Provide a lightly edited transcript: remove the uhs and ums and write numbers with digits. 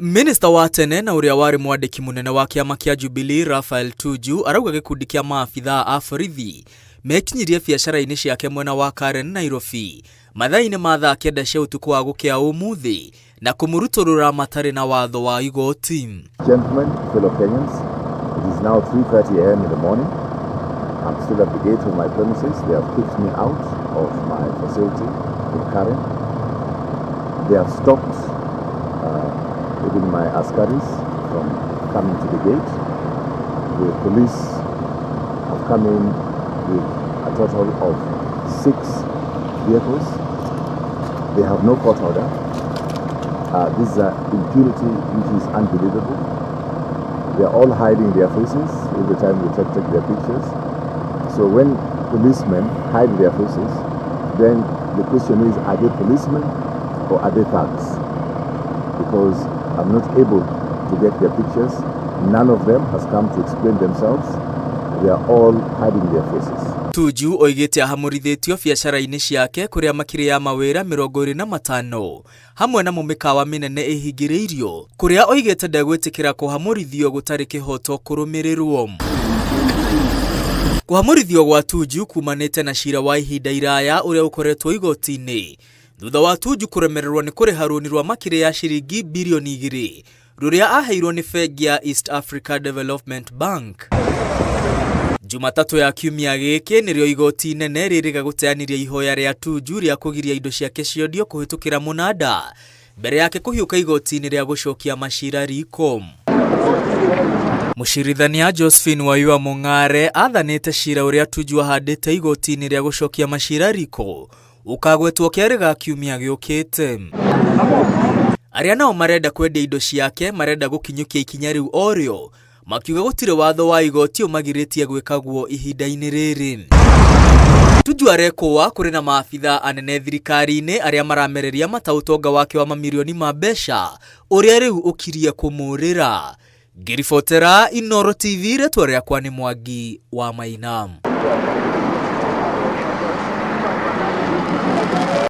Minista wa tene na ũrĩa warĩ mwandĩki mũnene wa kĩama kĩa Jubilee Raphael Tuju arauga gĩkundi kĩa maabithaa a borithi mekinyirie biacara-inĩ ciake mwena wa Karen Nairobi mathaa-inĩ ma thaa kenda cia ũtukũ wa gũkĩa ũmũthĩ na kũmũrutũrũra matarĩ na watho wa igoti. Gentlemen, fellow Kenyans, it is now 3:30 a.m. in the morning. I'm still at the gate of my premises. They have kicked me out of my facility in Karen. They have stopped even my askaris from coming to the gate. The police have come in with a total of 6 vehicles. They have no court order. This is an impunity which is unbelievable. They are all hiding their faces every time we take their pictures. So when policemen hide their faces, then the question is, are they policemen or are they thugs? Because I'm not able to get their pictures. None of them has come to explain themselves. They are all hiding their faces. Tuju oigĩte ahamũrithĩtio biacara-inĩ ciake kũrĩa makĩria ya mawĩra 25 hamwe na mĩkawa mĩnene ĩhingĩrĩirio kũrĩa oigĩte ndegwĩtĩkĩra kũhamũrithio gũtarĩ kĩhoto kũrũmĩrĩrwo. Kũhamũrithio gwa Tuju kumanĩte na cira wa ihinda iraya ũrĩa ũkoretwo igoti-inĩ thutha wa Tuju kũremererwo nĩ kũrĩha rũni rwa makĩria ya ciringi birioni 2 rũrĩa aheirwo nĩ bengi ya East Africa Development Bank. Jumatatũ ya kiumia gĩkĩ nĩrĩo igoti inene rĩrĩga gũteanĩria ihoya rĩa Tuju rĩa kũgiria indo ciake ciendio kũhĩtũkĩra mũnanda mbere yake kũhiũka igoti-inĩ rĩa gũcokia macira riko. Mũcirithania Josephine Wayua Mung'are athanĩte cira ũrĩa Tuju ahandĩte igoti-inĩ rĩa gũcokia macira riko ũkagwetwo kerĩ ga kiumia gĩũkĩte. Arĩa nao marenda kwendia indo ciake marenda gũkinyũkia ikinya rĩu orĩo makiuga gũtirĩ watho wa igoti ũmagirĩtie gwĩka guo ihinda-inĩ rĩrĩ. Tuju arekũa kũrĩ na maabitha anene thirikari-inĩ arĩa maramereria mata ũtonga wake wa mamirioni ma mbeca ũrĩa rĩu ũkirie kũmũrĩra. Ngĩribotera Inooro TV rĩtwa rĩakwa nĩ Mwangi wa Maina.